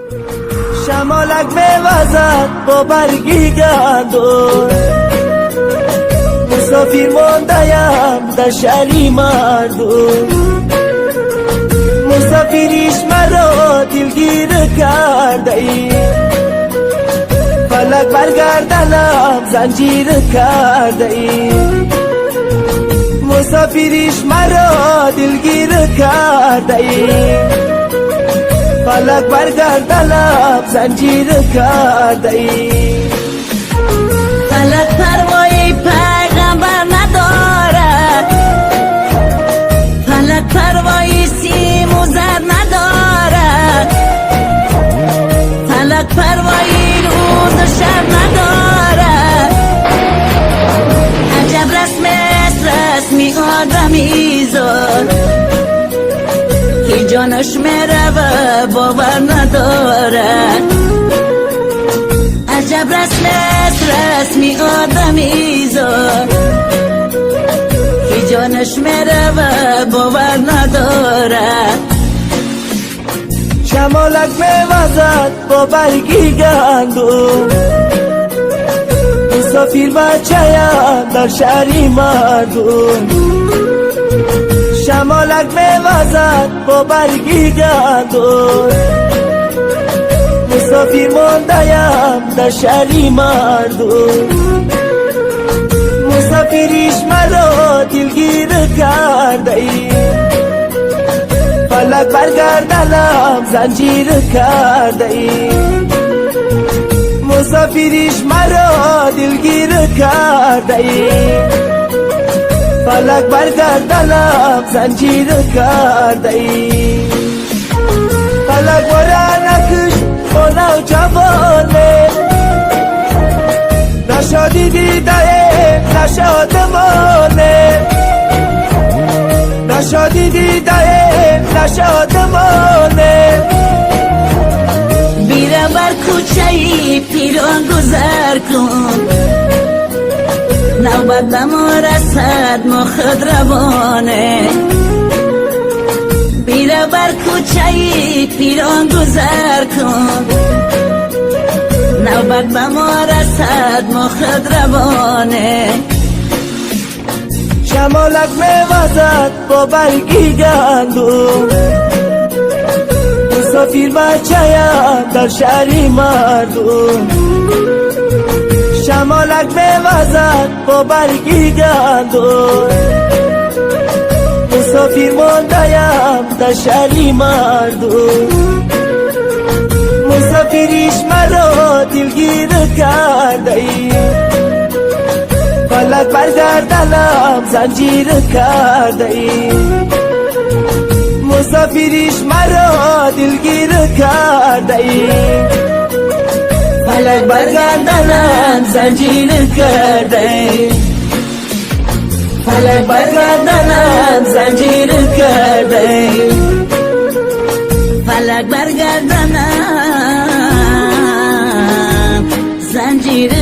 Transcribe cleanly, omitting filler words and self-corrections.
Шамолак мевазад бо барги гандум, мусофир мондаям дар шаҳри мардум. Мусофириш маро дилгир кардаӣ, фалак баргарданам занҷир кардаӣ. Мусофириш маро дилгир кардаӣ, фалак баргарданам занҷир кардаӣ. Фалак парвои пайғамбар надорад, фалак парвои симу зар надорад, фалак парвои рӯзу шаб надорад. Аҷаб расмест расми одамизод, ки ҷонаш мерава, бовар надорад. Аҷаб расмест расми одамизод, ки ҷонаш мерава, бовар надорад. Шамолак мевазад бо барги гандум, мусофир бачаям дар шаҳри мардум. Шамолак мевазад бо барги гандум, мусофир мондаям дар шаҳри мардум. Мусофириш маро дилгир кардаӣ, фалак баргарданам занҷир кардаӣ. Мусофириш маро дилгир кардаӣ, фалак баргарданам занҷир кардаӣ. Фалак мора накуш, хонав ҷавоне, нашодӣ дидаем, нашодмоне, нашодӣ дидаем, нашодмоне. Бира бар кӯчаи пирон гузар кун, навбат ба мо расад, мо худ равоне. Бира бар кӯчаи пирон гузар кун, навбат ба мо расад, мо худ равоне. Шамолак мевазад бо барги гандум, мусофир бачаям дар шаҳри мардум. Шамолак мевазад бо барги гандум, мусофир мондаям дар шаҳри мардум. Мусофириш маро дилгир кардаӣ, фалак баргарданам занҷир кардаӣ. Мусофириш маро дилгир кардаӣ, фалак баргарданам занҷир кардаӣ, фалак баргарданам занҷир кардаӣ. Фалак баргарданам занҷир.